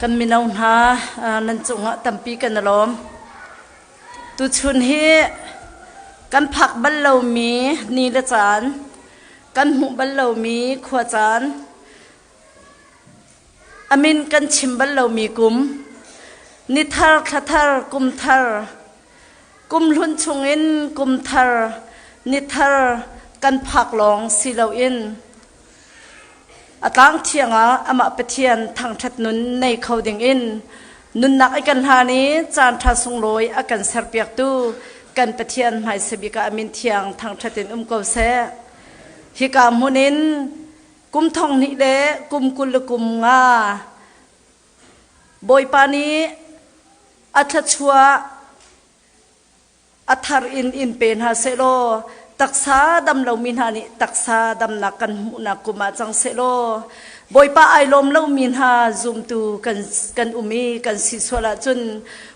Kan mino hna nan cungah tampi kan i lawm. Tuchun hi kan phak bal lomi ni le caan, kan hmuh bal lomi khua caan, a min kan chim bal lomi kum, ni thar, thla thar, kum thar, kum hlun chungin kum thar, ni thar kan phak lawng si loin A tlang thiang ah amah Pathian thangṭhat nun nei kho dingin nunnak i kan hlan i caanṭha sunglawi a kan serpiaktu kan Pathian hmaisa bik ah a min thiang thangṭhat in um ko seh. Hika hmun in kum thong hnih le kum 25 Bawipa nih a thluachuah a thar in in pe hna sehlaw taksa dam lomi hna nih taksa damnak kan hmuhnak kum ah cang sehlaw Bawipa ai lawm lomi hna zumtu kan kan um i kan si sual ahcun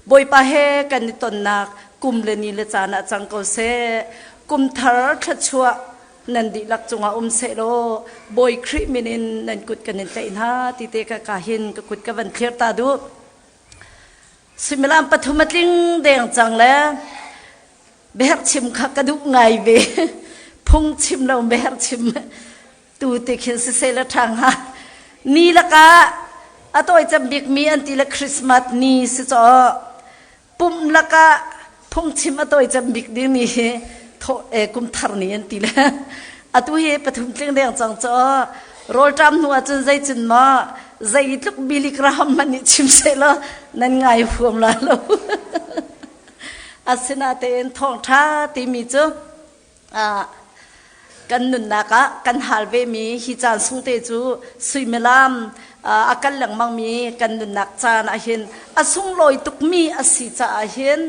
Bawipa he kan i tonnak kum le ni le caan ah cang ko seh. Kum thar thluachuah nan dihlak cungah um sehlaw Bawi Khrih min in nan kut kan in tlaih hna ti te ka ka hin ka kut ka van thlir ta duh. Suimilam pathum a tling deng cang le biaherh chim kha ka duh ngai ve. Phung chim lo biaherh chim tu ti khin siseh le ṭha hnga. Ni lakah a tawi cem bikmi an ti le Christmas ni si caw. Pumh lakah phungchim a tawi cem bik dingmi hi kum thar ni an ti le. Atu hi pathum tling deng cang caw. Rawlṭam hnu ahcun zeicun maw zeitluk Billy Graham hmanh nih chim sehlaw nan ngai huam la lo. Asinatein thawngṭha timi cu kan nunnak ah kan hal vemi hi caan sungte cu suimilam a kal lengmangmi kan nunnak caan ahhin a sunglawi tukmi a si caah hin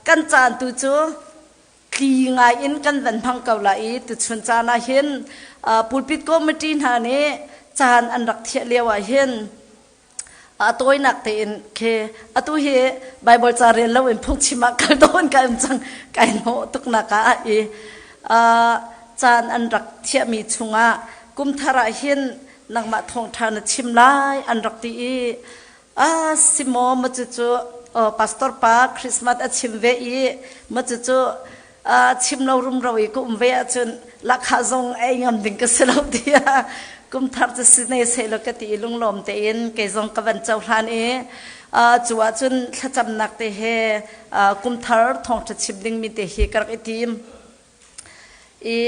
kan caan tu cu tli ngai in kan van hmang ko la i tuchun caan ah hin pulpit committee hna nih caan an rak thiah lio ah hin a tawinak tein khi atu hi Bible ca rel lo in phungchim ah kal dawn ka um cang kai hnawh tuk nak ah i caan an rak thiahmi chungah kum thar ah hin nangmah thawngṭha na chim lai an rak ti i A si maw ma cucu pastor pa Christmas a chim ve i ma cucu chim lo rumro i ka um ve ahcun lahkhah zong ei ngam ding ka si lo tiah kum thar cu si ne seh law ka ti i lunglawm tein kei zong ka van cohlan i cu ahcun thlacamnak te he kum thar thawngṭha chim dingmi te hi ka rak i tim. I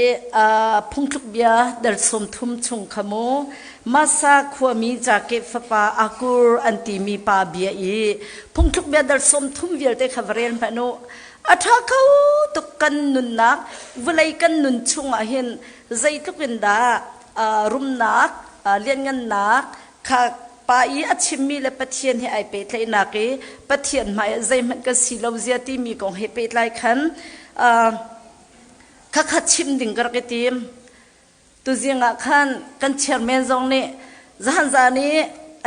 phungthluk bia dal 30 chung kha mu Masa khuami Jakep fapa Akur an timi pa bia i phungthluk bia dal 30 vialte kha va rel hmanh u. A ṭha kho tuk kan nunnak vawlei kan nun chungah hin zeitluk in dah rumnak lianngannak kha pa i a chimmi le Pathian he ai pehtlaihnak i Pathian hmai ah zeihmanh kan si lo zia timi kong he pehtlai khan khakha chim ding ka rak i tim. Tuzing ah khan kan chairman zong nih zahan zan i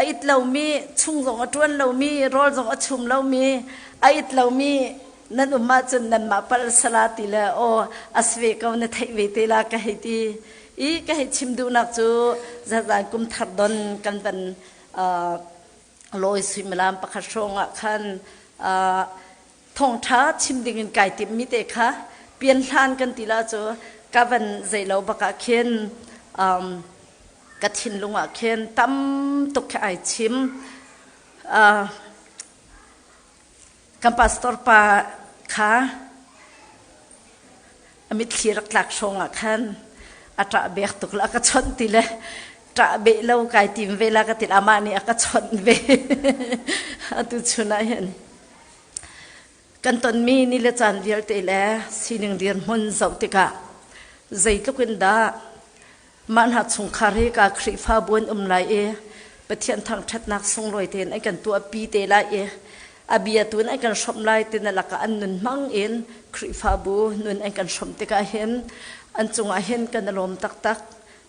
a it lomi chung zong a ṭuan lomi rawl zong a chum lomi a it lomi nan um ahcun nanmah pal sala ti le aw a si ve ko na theih ve te la ka hei ti. I ka hei chim duhnak cu zazan kum thar don kan van lawi suimilam pakhat hrawng ah khan thawngṭha chim ding in kai timhmi te kha pian hlan kan ti la cu ka van zei lo bak ah khin ka thinlung ah khin tam tuk khi ai chim. Kan pastor pa kha a mitthli rak tlak hrawng ah khan a ṭah bek tuk la a ka chawnh ti le ṭah beh lo kai tim ve la ka ti amah nih a ka chawnh ve. Atu chun ah hin kan tonmi ni le caan vialte le sining dirhmun zoh tikah zeitluk in dah Mah hna chungkhar hi ka Khrihfabu an um lai i Pathian thangṭhatnak sunglawi tein an kan tuahpi te lai i a bia tu in an kan hrawmh lai ti na lakah an nun hmang in Khrihfabu nun an kan hrawmh tikah hin an cungah hin kan i lawm taktak.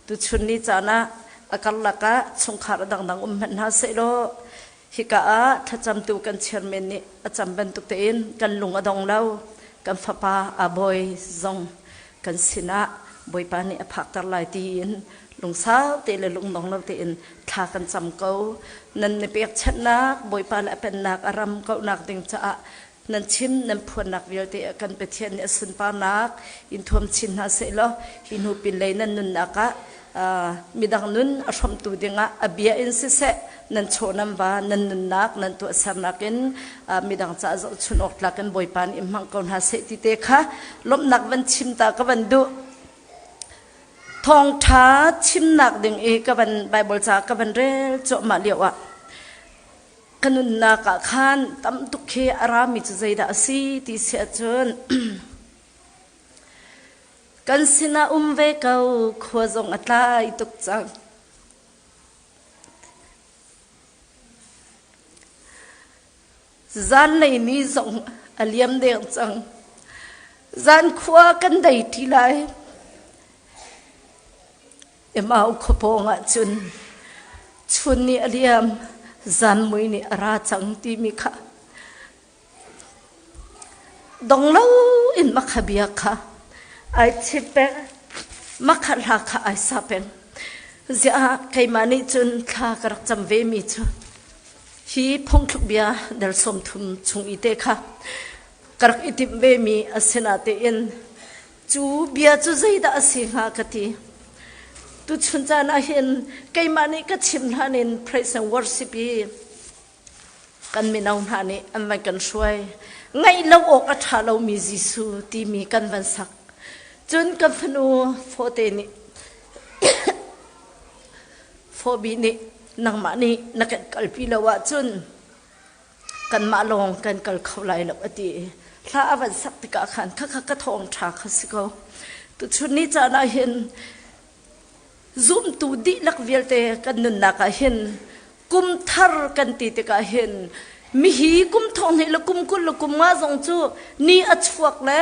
Tuchun ni caan ah a karlak ah chungkhar a dangdang um hmanh hna sehlaw hika ah thlacamtu kan chairman nih a cam bantuk tein kan lung a dong lo. Kan fapa Aboy zong kan sinah Bawipa nih a phakter lai tiin lungsau te le lungdong lo tein thla kan cam ko. Nan ni pekchanhnak Bawipa le a pennak a ram kauhnak ding caah nan chim nan phuannak vialte ah kan Pathian nih a sunparnak in thuam chin hna seh law hi hnu pinlei nan nunnak ah midang nun a hrawmtu dingah a bia in siseh nan chaw nan va nan nunnak nan tuahsernak in midang caah zohchun awk tlak in Bawipa nih in hmang ko hna seh ti te kha lawmhnak van chim ta ka van duh. Thawngṭha chimnak ding i ka van Bible ca ka van rel cuahmah lio ah ka nunnak ah khan tam tuk khi a rami cu zeidah a si ti si ahcun kan sinah um ve ko khua zong a tlai tuk cang. Zanlei ni zong a liam deng cang. Zan khua kan dei ṭi lai. Emau khua pawng ah cun chun nih a liam, zan mui nih a ra cang timi kha dong lo in makha bia kha ai chim peng, makha hla kha ai sa peng. Ziah keimah nih cun thla ka rak cam ve mi cu hi phungthluk bia dal 30 chung i te kha ka rak i timh ve mi a sinatein Cu bia cu zeidah a si hnga ka ti. Tuchun caan ah hin keimah nih ka chim hlan in praise and worship i kan mino hna nih an van kan hruai. Ngaih lo awk a ṭha lomi Jesuh timi kan van sak. Cun ka fanu Fawte nih Fawbi nih nangmah nih na kan kalpi lo ahcun kanmah lawng kan kal kho lai lo a ti i hla a van sak tikah khan khakha ka thawng ṭha kha si ko. Tuchun ni caan ah hin zumtu dihlak vialte kan nunnak ah hin kum thar kan ti tikah hin mihi kum thong hnih le kum 20 le kum nga zong cu ni a chuak le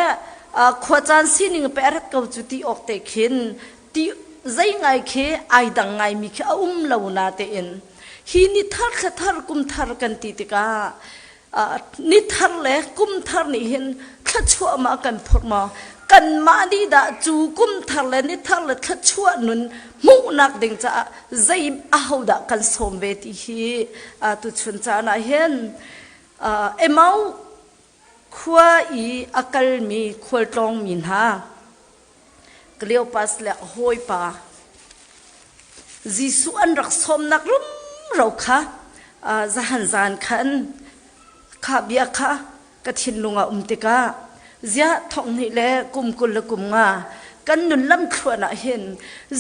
khuacaan sining pe a rat ko cu ti awk te khin ti zei ngai khi ai dang ngaimi khi a um lo na tein hi ni thar thla thar kum thar kan ti tikah ni thar le kum thar nih hin thluachuah ma kan phurh maw kanmah nih dah cu kum thar le ni thar le thluachuah nun hmuhnak ding caah zei aho dah kan sawm ve ti hi tuchun caan ah hin Emau khua i a kalmi khualtlawngmi hna Kleopas le a hawipa Jesuh an rak sawmnak rumro kha zahan zan khan kha bia kha ka thinlung ah um tikah ziah thong hnih le kum 20 le kum nga kan nun lamthluan ah hin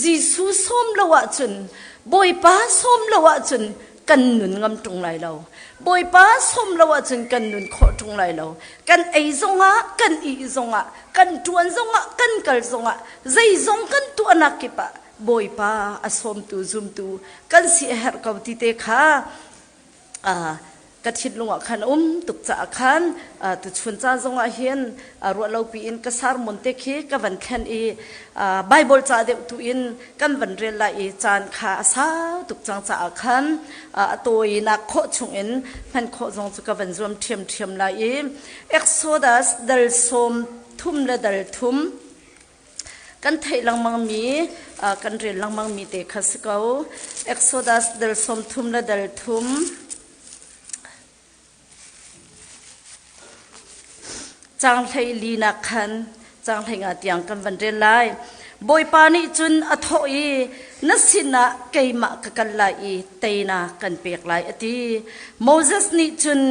Jesuh sawm lo ahcun Bawipa sawm lo ahcun kan nun ngam ṭung lai lo. Bawipa sawm lo ahcun kan nun khawh ṭung lai lo. Kan ei zongah, kan ih zongah, kan ṭuan zongah, kan kal zongah, zeizong kan tuahnak kip ah Bawipa a sawmtu zumtu kan si a herh ko ti te kha ka thinlung ah khan um tuk caah khan tuchun caan zongah hin ruah lo piin ka sermon te khi ka van thlen i Bible ca deuh tu in kan van rel lai i caan kha a sau tuk cang caah khan a tawinak khawh chung in hman khawh zong cu ka van zuam ṭhiamṭhiam lai i Exodus dal 30 le dal thum kan theih lengmangmi kan rel lengmangmi te kha si ko. Exodus dal 30 le dal thum Caang 14 nak khan caang 15 tiang kan van rel lai. Bawipa nih cun a thawh i na sinah keimah ka kal lai i teinak kan pek lai a ti. Moses nih cun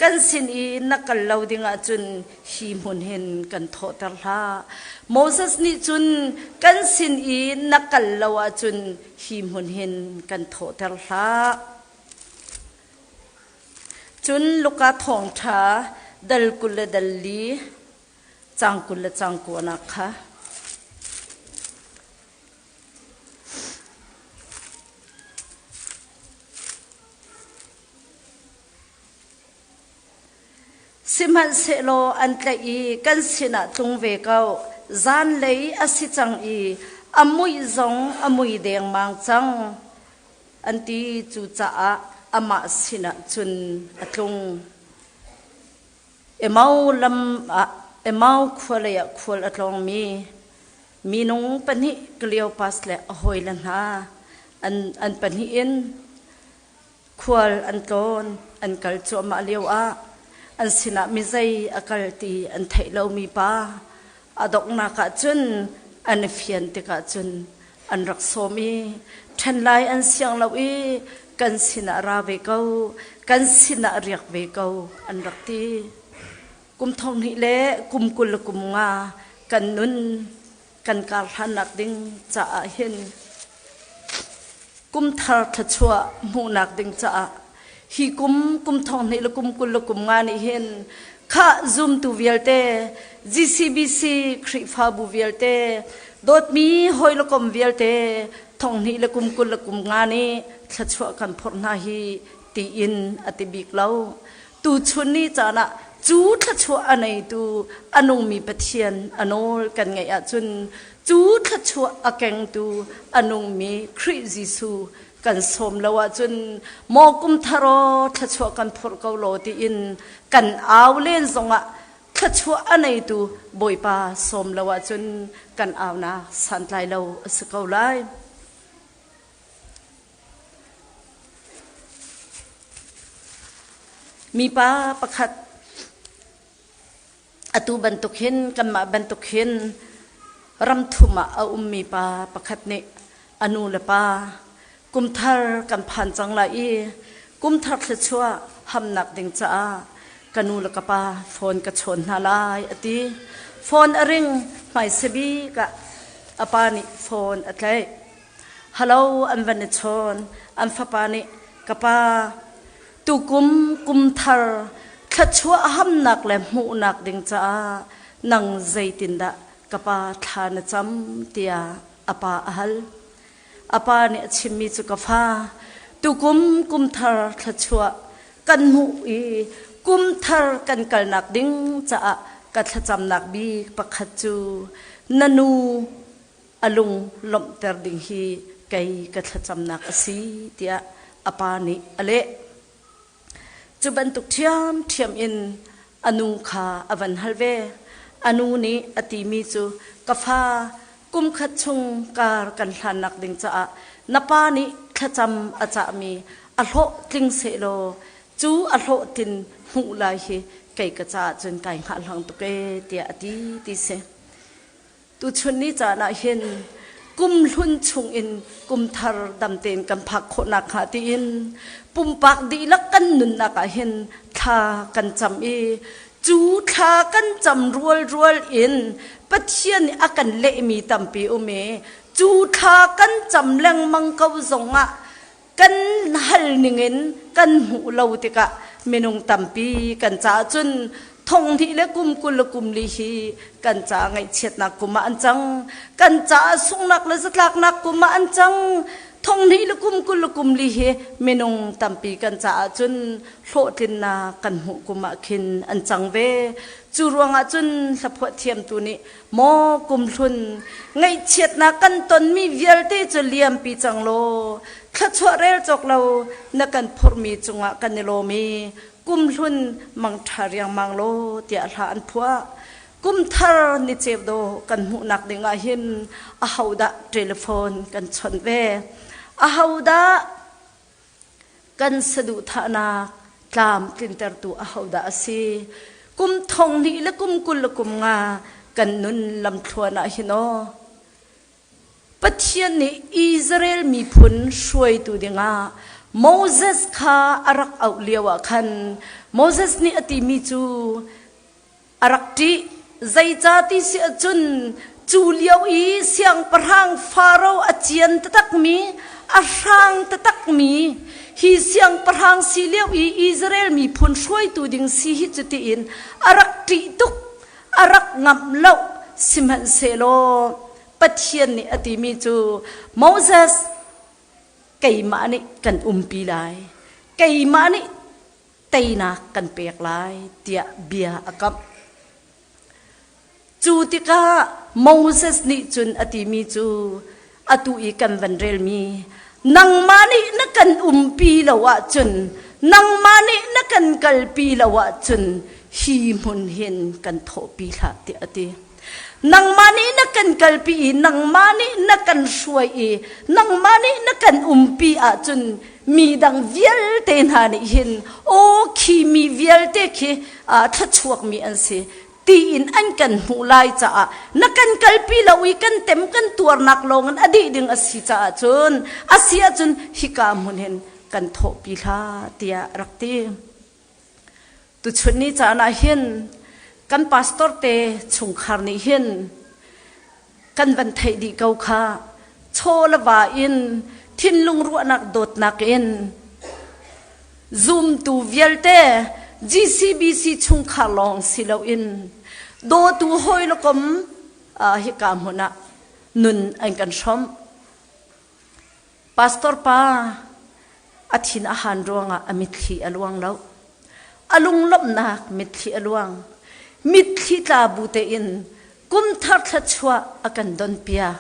kan sin i na kal lo dingah cun hi hmun hin kan thawhter hlah. Moses nih cun kan sin i na kal lo ahcun hi hmun hin kan thawhter hlah. Cun Luka thawngṭha dal 20 le dal li, caang 20 le caang kuanak kha. Sihmanhsehlaw an tlaih i kan sinah tlung ve ko. Zanlei a si cang i a muih zong a mui dengmang cang. An ti cucaah amah sinah cun a tlung. Emau lam ah Emau khua lei ah khual a tlawngmi. Minung pahnih Kleopas le a hawile hna an, an pahnih in khual an tlawn an kal cuahmah lioah an sinah mizei a kal ti an theih lomi pa a donghnak ah cun an i fian tikah cun an rak sawm i ṭhen lai an siang lo i kan sinah ra ve ko kan sinah riak ve ko an rak ti. Kum thong hnih le kum 20 le kum nga kan nun kan kar hlannak ding caah hin kum thar thluachuah hmuhnak ding caah hi kum kum thong hnih le kum 20 le kum nga nih hin khah zumtu vialte GCBC Khrihfabu vialte dawtmi hawi le kom vialte thong hnih le kum 20 le kum nga nih thluachuah kan phorh hna hi tiin a ti bik lo. Tuchun ni caan ah cu thluachuah a neitu a nungmi Pathian a nawl kan ngeih ahcun cu thluachuah a kengtu a nungmi Khrih Jesuh kan sawm lo ahcun maw kum thar aw thluachuah kan phurh ko law tiin kan au len zongah thluachuah a neitu Bawipa sawm lo ahcun kan aunak santlai lo a si ko lai. Mipa pakhat atu bantuk hin kanmah bantuk hin ramthum ah a ummi pa pakhat nih a nu le pa kumthar kan phan cang lai i kumthar thluachuah hamnak ding caah ka nu le ka pa phone ka chawn hna lai a ti. Phone a ring hmaisa bik ah a pa nih phone a tlaih. Halo an van i chawn. An fapa nih ka pa tukum kumthar thluachuah hamnak le hmuhnak ding caah nang zeitindah ka pa thla na cam tiah a pa a hal. A pa nih a chimmi cu ka fa tukum kumthar thluachuah kan hmuh i kumthar kan kalnak ding caah ka thlacamnak bik pakhat cu na nu a lung lawmhter ding hi kei ka thlacamnak a si tiah a pa nih a leh. Cu bantuk ṭhiamṭhiam in a nu kha a van hal ve. A nu nih a timi cu ka fa kumkhat chung kar kan hlannak ding caah na pa nih thlacam a cahmi a hlawh tling sehlaw cu a hlawhtlin hmuh lai hi kei ka caah cun kai hngahhlang tuk ee tiah a ti ti si. Tuchun ni caan ah hin kum hlun chung in kum thar dam tein kan phak khawh nakhnga tiin pumpak dihlak kan nunnak ah hin thla kan cam i cu thla kan cam rualrual in Pathian nih a kan lehmi tampi um i cu thla kan cam lengmang ko zongah kan hal ningin kan hmuh lo tikah minung tampi kan caah cun thong hnih le kum 20 le kum li hi kan caah ngaihchiatnak kum ah an cang kan caah sunghnak le zatlaknak kum ah an cang thong hnih le kum 20 le kum li hi minung tampi kan caah cun hlawhtlinnak kan hmuh kum ah khin an cang ve cu ruangah cun hlaphuah thiamtu nih Maw kumhlun, ngaihchiatnak kan tonmi vialte cu liampi cang law, thluachuah rel cawk lo na kan phurhmi cungah kan i lawm i kumhlun mangṭha riangmang law tiah hla an phuah. Kumthar ni ceu dawh kan hmuhnak dingah hin ahodah telephone kan chawnh ve? Ahodah Kan saduhthahnak tlam tlintertu ahodah a si? Kum thong hnih le kum 20 le kum nga kan nun lamthluan ah hin aw Pathian nih Israel miphun hruaitu dingah Moses kha a rak auh lio ah khan Moses nih a timi cu a rak ṭih. Zeicah ti si ahcun cu lio i siangpahrang Faro a cian taktakmi, a hrang taktakmi, hi siangpahrang si lio i Israel miphun hruaitu ding si hi cu tiin a rak ṭih tuk, a rak ngamh lo. Sihmanhsehlaw Pathian nih a timi cu Moses keimah nih kan umpi lai, keimah nih teinak kan pek lai tiah bia a kamh. Cu tikah Moses nih cun a timi cu atu i kan van relmi nangmah nih na kan umpi lo ahcun nangmah nih na kan kalpi lo ahcun hi hmun hin kan thawhpi hlah tiah a ti. Nangmah nih na kan kalpi i nangmah nih na kan hruai i nangmah nih na kan umpi ahcun mi dang vialte hna nih hin aw khi mi vialte khi thluachuakmi an si tiin an kan hmuh lai caah na kan kalpi lo i kan tem kan tuarnak lawngin a dih ding a si caah cun a si ahcun hika hmun hin kan thawhpi hlah tiah rak ti. Tuchun ni caan ah hin kan pastor te chungkhar nih hin kan van theih dih ko kha chaw le va in thinlung ruahnak dawtnak in zumtu vialte GCBC chungkhar lawng si loin dawtu hawi le kom hika hmun ah nun an kan hrawmh. Pastor pa a thin a han ruangah a mitthli a luang lo. A lunglawmhnak mitthli a luang. Mitthli tla bu tein kumthar thluachuah a kan donpiak.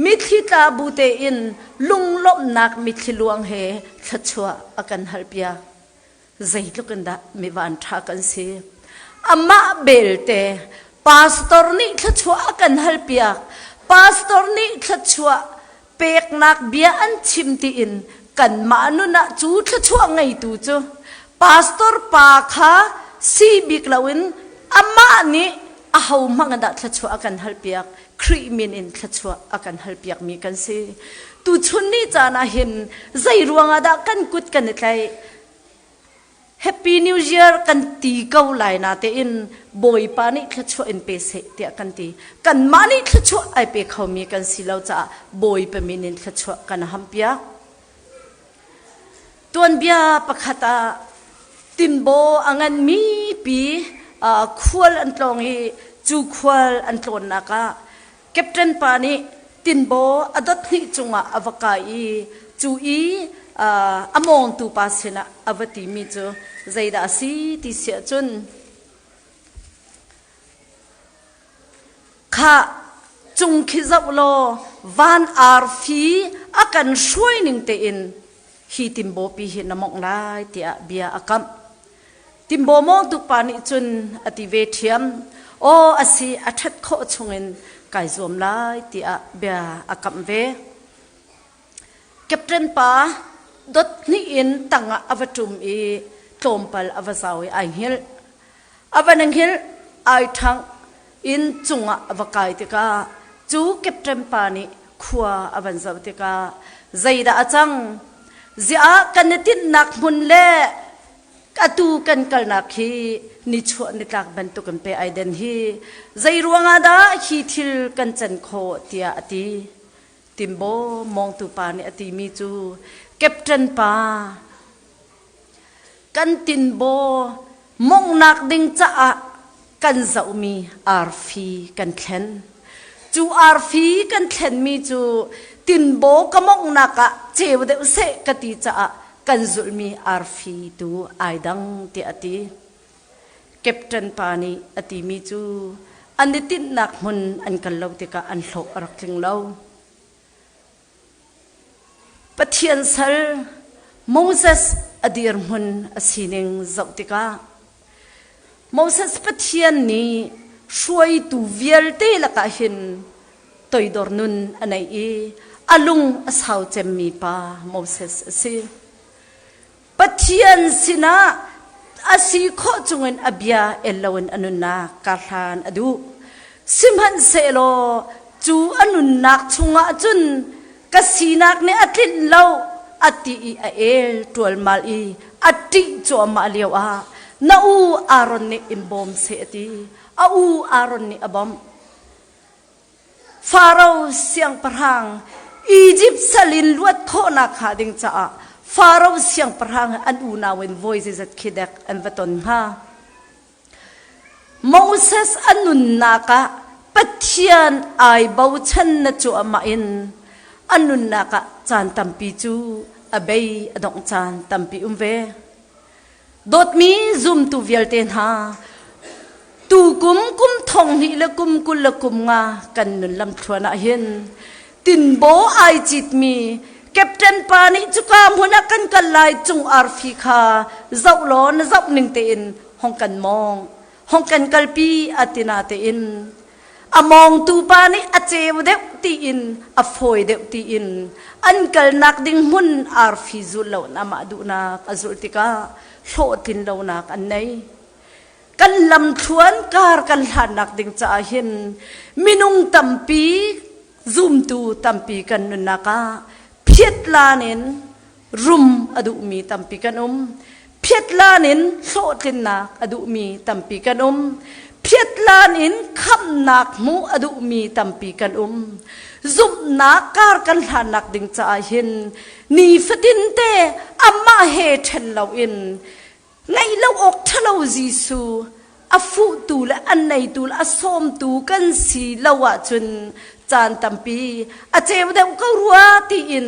Mitthli tla bu tein lunglawmhnak mitthli luang he thluachuah a kan halpiak. Zeitluk in dah mi vanṭha kan si. Amah belte pastor nih thluachuah a kan halpiak. Pastor nih thluachuah peknak bia an chim tiin kanmah nun ah cu thluachuah ngeitu cu pastor pa kha si bik loin amah nih aho hmang dah thluachuah a kan halpiak Khrih min in thluachuah a kan halpiak mi kan si tuchun ni caan ah hin zei ruangah dah kan kut kan i tlaih Happy New Year kan ti ko lai na tein Bawipa nih thluachuah in pe seh tiah kan ti. Kanmah nih thluachuah ai pe khomi kan si lo caah Bawipa min in thluachuah kan hampiak. Tuanbia pakhat ah Timbo a nganmi pi khual an tlawng i cu khual an tlawnnak ah Captain pa nih tinbaw a dot hnih cungah a va kai i cu i a mawngtu pa sinah a va timi cu zeidah a si ti siah cun khah cung khi zoh law van arfi a kan hruai ning tein hi timbawpi hi na mawngh lai tiah bia a kamh. Timbaw mawngtu pa nih cun a ti ve ṭhiam. Aw a si a ṭhat khawh chungin kai zuam lai tiah bia a kamh ve. Captain pa dot hnih in tangah a va ṭum i tlawmpal a va zau i ai hngilh. A van hngilh ai ṭhangh inn cungah a va kai tikah cu captain pa nih khua a van zoh tikah zeidah a cang ziah kan i tinhnak hmun le atu kan kalnak hi nichuah nitlak bantukin pe ai den hi zei ruangah dah hi thil kan can khawh tiah a ti timbaw mawngtu pa nih a timi cu captain pa Kan tinbaw monghnak ding caah kan zohmi arfi kan thlen. Cu arfi kan thlenmi cu tinbaw ka monghnak ah ceu deuh seh ka ti caah kan zulhmi arfi tu ai dang tiah a ti. Captain pa nih a timi cu an i tinhnak hmun an kal lo tikah an hlawh a rak tling lo. Pathian sal Moses a dirhmun a sining zoh tikah Moses Pathian nih hruaitu vialte lakah hin toidor nun a nei i a lung a sau cemmi pa Moses a si. Pathian sinah a si khawh chungin a bia el loin a nunnak karhlan a duh. Sihmanhsehlaw cu a nunnak chungah cun ka sinak nih a tlinh lo a ti i a el ṭualmal i a ṭih cuahmah lioah na u Aaron nih in bawm seh a ti. A u Aaron nih a bawmh. Faro siangpahrang Izipt sal in luat khawhnak hnga ding caah Faro siangpahrang an unau in voi zeizat khi dek an va ton hnga. Moses a nunnak ah Pathian ai bochan na cuahmah in a nunnak ah caan tampi cu a bei a dongh caan tampi um ve. Dawtmi zumtu vialte hna, tukum kum thong hnih le kum 20 le kum nga kan nun lamthluan ah hin tinbaw ai citmi Captain pa nih cuka hmun ah kan kal lai cung arfi kha zoh law na zoh ning tein hong kan mawng hong kan kalpi a tina tein. A mawngtu pa nih a ceu deuh tiin a fawi deuh tiin an kalnak ding hmun arfi zul lo in amah duhnak a zulh tikah hlawhtlin lonak an nei. Kan lamthluan kar kan hlannak ding caah hin minung tampi zumtu tampi kan nunnak ah phiatlan in rum a duhmi tampi kan um. Phiatlan in hlawhtlinnak a duhmi tampi kan um. Phiatlan in khamhnak hmuh a duhmi tampi kan um. Zumhnak kar kan hlannak ding caah hin nifatin te amah he ṭhen loin Ngeih lo awk ṭhalo Jesuh a fuhtu le a neitu le a sawmtu kan si lo ahcun caan tampi a ceu deuh ko rua tiin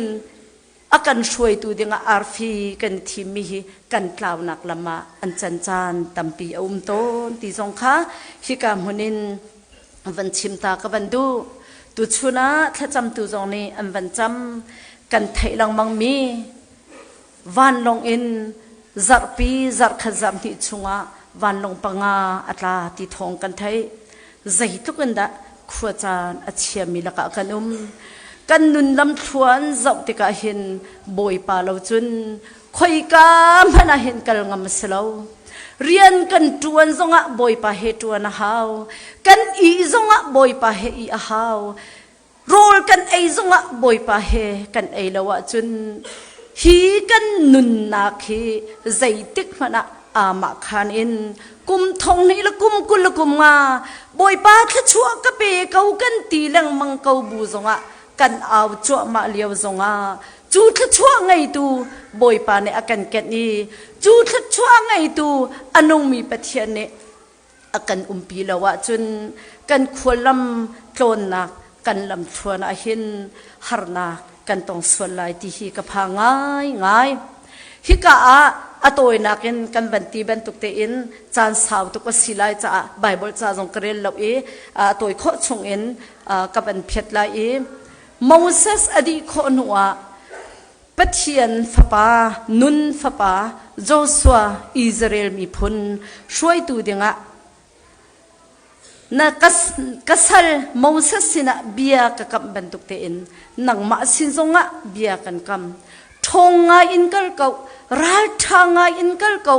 a kan hruaitu dingah arfi kan thimmi hi kan tlaunak lam ah an can caan tampi a um tawn ti zong kha hika hmun in van chim ta ka van duh. Tuchun ah thlacamtu zong nih an van cam kan theih lengmangmi Vanlawng in zarhpi zarhkhat zarhhnih chungah vanlawng panga a tla ti thawng kan theih. Zeitluk in dah khuacaan a chiami lakah kan um. Kan nun lamthluan zoh tikah hin Bawipa lo cun khoika hmanh ah hin kal ngam a si lo. Rian kan ṭuan zongah Bawipa he ṭuan a hau. Kan ih zongah Bawipa he ih a hau. Rawl kan ei zongah Bawipa he kan ei lo ahcun hi kan nunnak hi zeitik hmanh ah aamah khan in kum thong hnih le kum 20 le kum nga Bawipa thluachuah ka pe ko kan ti lengmang ko bu zongah kan au cuahmah lio zongah cu thluachuah ngeitu Bawipa nih a kan kenh i cu thluachuah ngeitu a nungmi Pathian nih a kan umpi lo ahcun kan khuallam tlawnnak kan lamthluan ah hin harnak kan tong sual lai ti hi ka pha ngaingai. Hika ah a tawinak in kan van ti bantuk tein caan sau tuk a si lai caah Bible ca zong ka rel lo i a tawi khawh chung in ka van phiat lai i Moses a dih khawh hnu ah Pathian fapa, nun fapa Joshua Israel miphun hruaitu dingah na ka sal Moses sinah bia ka kamh bantuk tein nangmah sin zongah bia kan kam. Ṭhawng ngai in kal ko, ralṭha ngai in kal ko,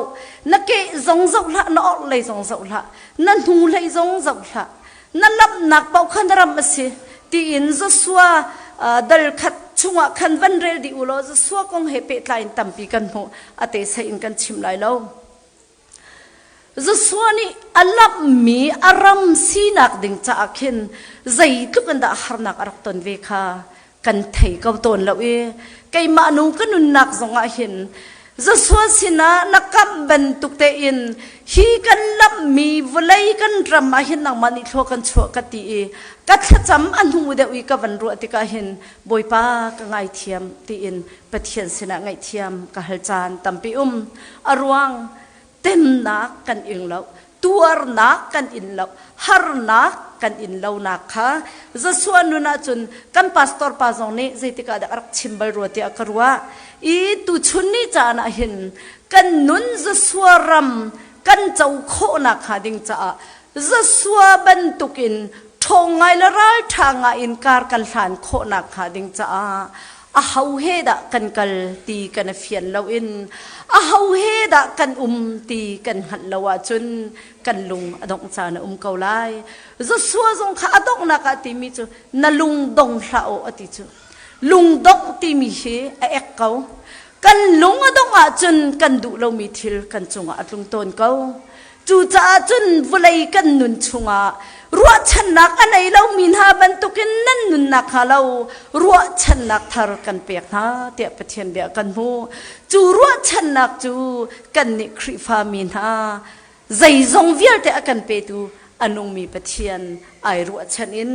na ke zong zoh hlah, na orhlei zong zoh hlah, na hnulei zong zoh hlah, na lamhnak paoh kha na ram a si tiin Joshua dal khat chungah khan van rel dih u law Joshua kong he pehtlai in tampi kan hmuh a te in kan chim lai lo. Joshua nih a lamhmi a ram sinak ding caah khin zeitluk in dah harnak a rak ton ve kha kan thei ko tawn lo i keimah nu ka nunnak zongah hin Joshua sinah na kamh bantuk tein hi kan lamhmi vawlei kan ram ah hin nangmah nih thlua kan chuah ka ti i ka thlacam a hnu deuh i ka van ruah tikah hin Bawipa ka ngaithiam tiin Pathian sinah ngaihthiam ka hal caan tampi um a ruang temnak kan ing lo tuarnak kan in lo harnak kan in lonak kha Joshua nun ahcun kan pastor pa zong nih zeitik ah dah rak chim bal rua tiah ka ruah i tuchun ni caan ah hin kan nun Joshua ram kan co khawhnak hnga ding caah Joshua bantukin ṭhawng ngai le ralṭha ngai in kar kan hlan khawhnak hnga ding caah aho he dah kan kal ti kan i fian loin aho he dah kan um ti kan hngalh lo ahcun kan lung a dongh caan a um ko lai. Joshua zong kha a donghnak ah timi cu na lung dong hlah aw a ti cu. Lung dongh timi hi a ek ko. Kan lung a dongh ahcun kan duh lomi thil kan cungah a tlung tawn ko. Cucaah cun vawlei kan nun chungah ruahchannak a nei lomi hna bantukin nan nunnak hnga lo ruahchannak thar kan pek hna tiah Pathian bia kan hmuh. Cu ruahchannak cu kannih Khrihfa mi hna zeizong vialte a kan petu a nungmi Pathian ai ruahchan in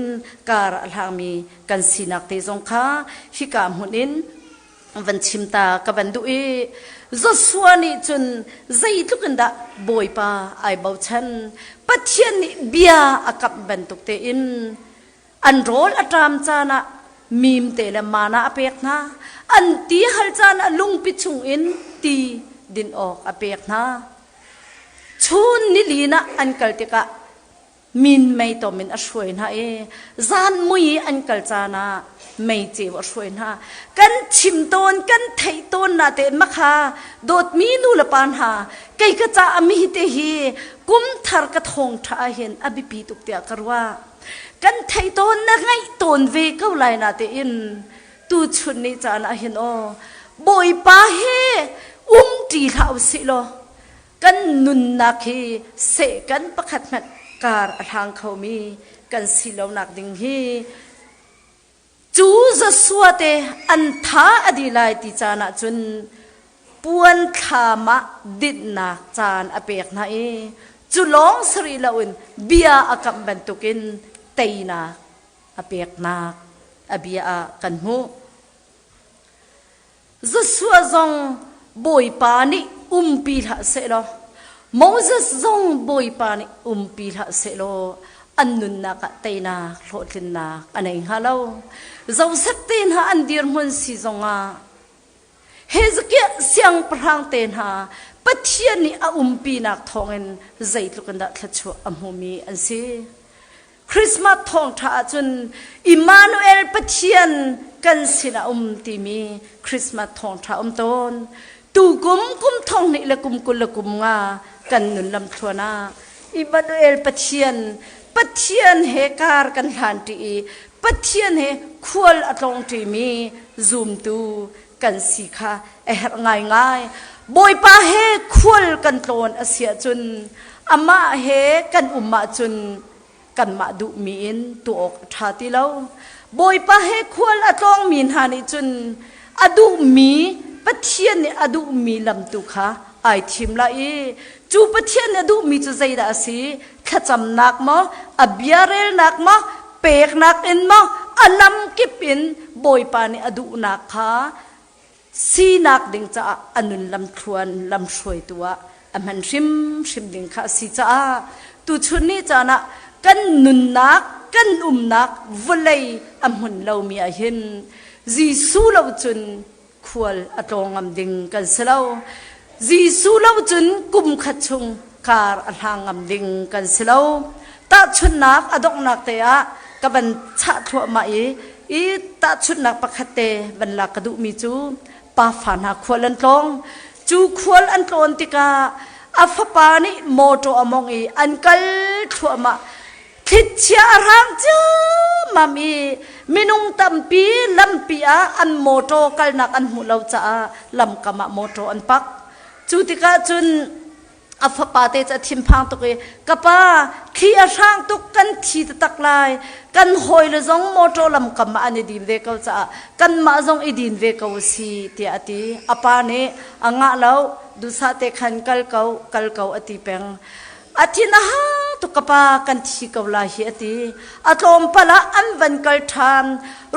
kar a hlangmi kan sinak te zong kha hika hmun in van chim ta ka van duh i Joshua nih cun zeitluk in dah Bawipa ai bochan Pathian nih bia a kamh bantuk tein an rawl a ṭam caan ah mimte le mana a pek hna an ti hal caan ah lungpi chung in ti din awk a pek hna chun nilin ah an kal tikah. Minmei tom in a hruai hna i zan mui i an kal caan ah mei ceu a hruai hna. Kan chim tawn, kan theih tawn na tein makha dawtmi nu le pa hna kei ka caah mi te hi kum thar ka thawng ṭha ah hin a biapi tuk tiah ka ruah. Kan theih tawn na ngaih tawn ve ko lai na tein tuchun ni caan ah hin aw Bawipa he um ṭi hlah usih law kan nunnak hi seh kan pakhat hmanh kar a hlang khomi kan si lonak ding hi cu Joshua te an tha a di lai ti caan ah cun puan thlam ah dinhnak caan a pek hna i cu lawng sari loin bia a kamh bantukin teinak a peknak a bia ah kan hmuh. Joshua zong Bawipa nih umpi hlah sehlaw Moses zong Bawipa nih umpi hlah sehlaw an nunnak ah teinak hlawhtlinnak a nei hnga lo. Joseph te hna an dirhmun si zongah Hezekiah siangpahrang te hna Pathian nih a umpinak thawngin zeitluk in dah thluachuah a hmumi an si. Christmas thawngṭha ahcun Immanuel Pathian kan sinah um timi Christmas thawngṭha um tawn. Tukum kum thong hnih le kum 20 le kum nga kan nun lamthluan ah Immanuel Pathian Pathian he kar kan hlan ṭi i Pathian he khual a tlawng ṭimi zumtu kan si kha a herh ngaingai. Bawipa he khual kan tlawn a si ahcun amah he kan um ahcun kanmah duhmi in tuah awk a ṭha ti lo. Bawipa he khual a tlawngmi hna nih cun a duhmi Pathian nih a duhmi lam tu kha ai thim lai i cu Pathian nih a duhmi cu zeidah a si? Thlacamnak maw, a bia relnak maw, peknak in maw, a lam kip in Bawipa nih a duhnak kha sinak ding caah a nun lamthluan lamhruaitu ah a hman hrimhrim ding kha a si caah tuchun ni caan ah kan nunnak kan umnak vawlei a hmun lomi ah hin Jesuh lo cun khual a tlawng ngam ding kan si lo. Jesuh lo cun kum khat chung kar a hlang ngam ding kan si lo. Tahchunhnak a donghnak te ah ka van chah thluahmah i i tahchunhnak pakhat te van lak ka duhmi cu pafa hna khual an tlawng. Cu khual an tlawn tikah a fapa nih mawṭaw a mong i an kal thluahmah. Thlichia a hrang ciammam i minung tampi lampi ah an mawṭaw kalnak an hmuh lo caah lamkam ah mawṭaw an pak. Cu tikah cun a fapa te cu a thinphang tuk i ka pa thli a hrang tuk kan thi taktak lai kan hawile zong mawṭaw lamkam ah an i din ve ko caah kanmah zong i din ve ko si tiah a ti. A pa nih a ngah lo duhsah te khan kal ko kal ko a ti peng. A thin a hang tuk ka pa kan thi ko lai hi a ti. A tlawmpal ah an van kal ṭhan.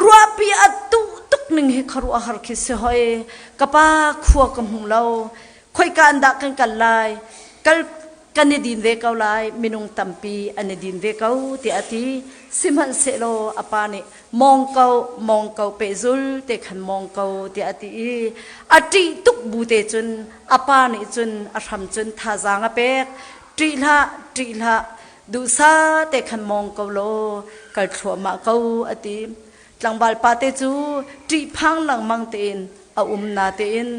Ruahpi a tuh tuk ning hi khuaruahhar khi si hoi. Ka pa khua ka hmu lo. Khoika an dah kan kal lai? Kal kan i din ve ko lai. Minung tampi an i din ve ko tiah a ti. Sihmanhsehlaw a pa nih mawng ko mawng ko pehzul te khan mawng ko tiah a ti i a ṭih tuk bu te cun a pa nih cun a hram cun thazaang a pek ṭih hlah ṭih hlah duhsah te khan mawng ko law kal thluahmah ko a ti tlangval pa te cu ṭihphang lengmang tein a um na tein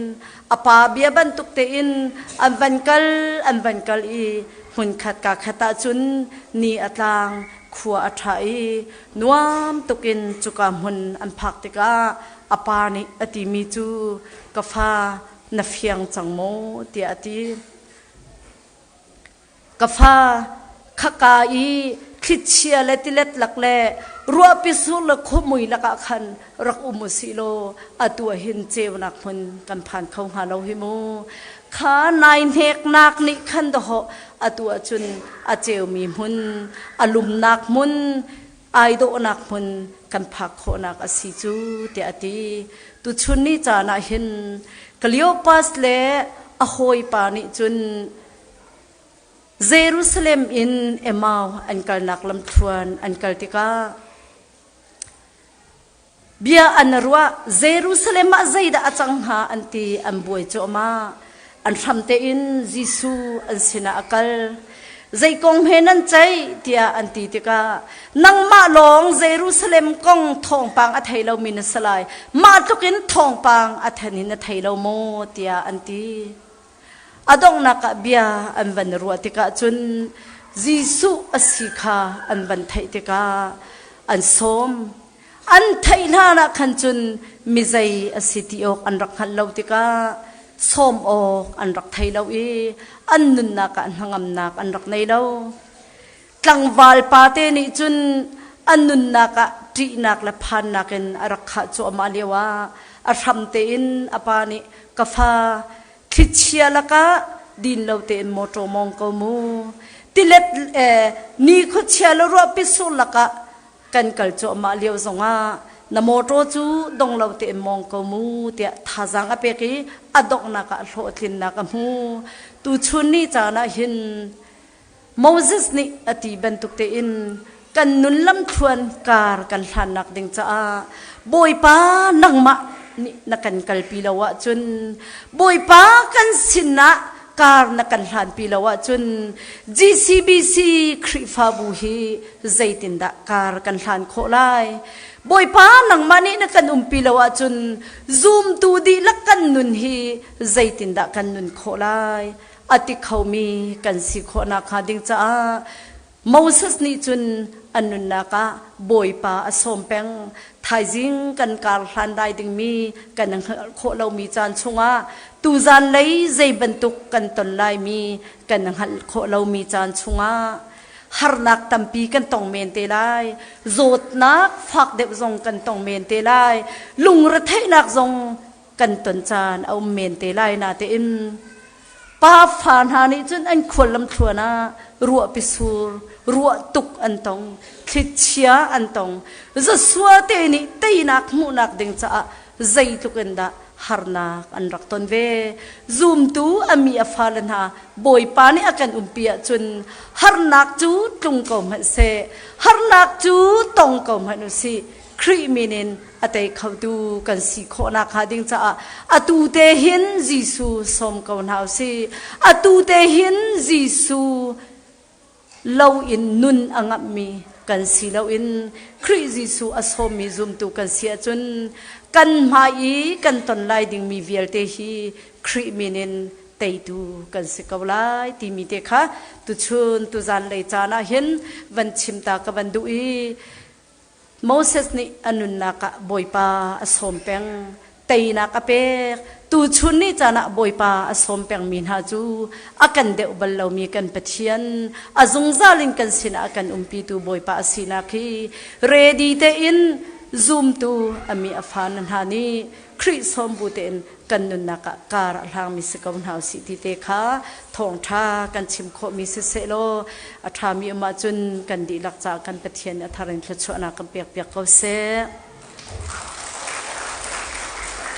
a pa bia bantuk tein an van kal an van kal i hmunkhat ka khat ah cun ni a tlang khua a ṭha i nuam tukin cuka hmun an phak tikah a pa nih a timi cu ka fa na fiang cang maw tiah a ti Ka fa, khaka i thlichia le tilet lak le ruahpi sur le khuamui lakah khan rak um u sih law atu ah hin ceunak hmun kan phan kho hnga lo hi mu. Kha nai hneknak nih khan dawhawh atu ah cun a ceumi hmun, a lumnak hmun, ai dawhnak hmun kan phak khawhnak a si cu tiah a ti. Tuchun ni caan ah hin Cleopas le a hawipa nih cun Jerusalem in Emau an kalnak lamthluan an kal tikah bia an ruah Jerusalem ah zeidah a cang hnga an ti an buai cuahmah an hram tein Jesuh an sinah a kal. Zei kong he nan ceih tiah an ti tikah nangmah lawng Jerusalem kong thawngpang a thei lomi na si lai. Mah tluk in thawngpang a then in na thei lo maw tiah an ti. A donghnak ah bia an van ruah tikah cun Jesuh a si kha an van theih tikah an sawm. An theih hlan ah khan cun mizei a si ti awk an rak hngalh lo tikah sawm awk an rak thei lo i an nunnak ah hnangamnak an rak nei lo. Tlangval pate nih cun an nunnak ah ṭihnak le phannak in a rak khah cuahmah lioah a hram tein a pa nih ka fa thlichia lakah din lo tein mawṭaw mawng ko mu tilet ni khuachia le ruahpi sur lakah kan kal cuahmah lio zongah na mawṭaw cu dong lo tein mawng ko mu tiah thazaang a pek i a donghnak ah hlawhtlinnak a hmu. Tuchun ni caan ah hin Moses nih a ti bantuk tein kan nun lamthluan kar kan hlannak ding caah Bawipa nangmah nih na kan kalpi lo ahcun Bawipa kan sinah kar na kan hlanpi lo ahcun GCBC Khrihfabu hi zeitindah kar kan hlan khawh lai? Bawipa nangmah nih na kan umpi lo ahcun zumtu dihlak kan nun hi zeitindah kan nun khawh lai? A ti khomi kan si khawhnak hnga ding caah Moses nih cun an nunnak ah Bawipa a sawm peng. Thaizing kan kar hlan dai dingmi kan hngalh khawh lomi caan chungah tuzan lei zei bantuk kan ton laimi kan hngalh khawh lomi caan chungah harnak tampi kan tong men te lai. Zawtnak fak deuh zong kan tong men te lai. Lungretheihnak zong kan ton caan a um men te lai natein pa fa hna nih cun an khual lamthluan ah ruahpi sur ruah tuk an tong thlichia an tong Joshua te nih teinak hmuhnak ding caah zeitluk in dah harnak an rak ton ve zumtu a mi a fale hna Bawipa nih a kan umpi ahcun harnak cu tlung ko hmanh seh harnak cu tong ko hmanh u sih Khrih min in a tei khotu kan si khawhnak hnga ding caah atu te hin Jesuh sawm ko hna u sih. Atu te hin Jesuh lo in nun a ngamhmi kan si loin Khrih Jesuh a sawmmi zumtu kan si ahcun kan hmai i kan ton lai dingmi vialte hi Khrih min in teitu kan si ko lai timi te kha tuchun tuzan lei caan ah hin van chim ta ka van duh i Moses nih a nunnak ah Bawipa a sawm peng, teinak a pek. Tuchun ni caan ah Bawipa a sawm pengmi hna cu a kan deuh bal lomi kan Pathian, a zungzal in kan sinah a kan umpitu Bawipa a sinak hi ready tein zumtu a mi a fa na hna nih Khrih sawm bu tein kan nunnak ah kar a hlangmi si ko hna usih ti te kha thawngṭha kan chim khawhmi siseh law a ṭhami um ahcun kan dihlak caah kan Pathian a thar in thluachuahnak kan pekpiak ko seh.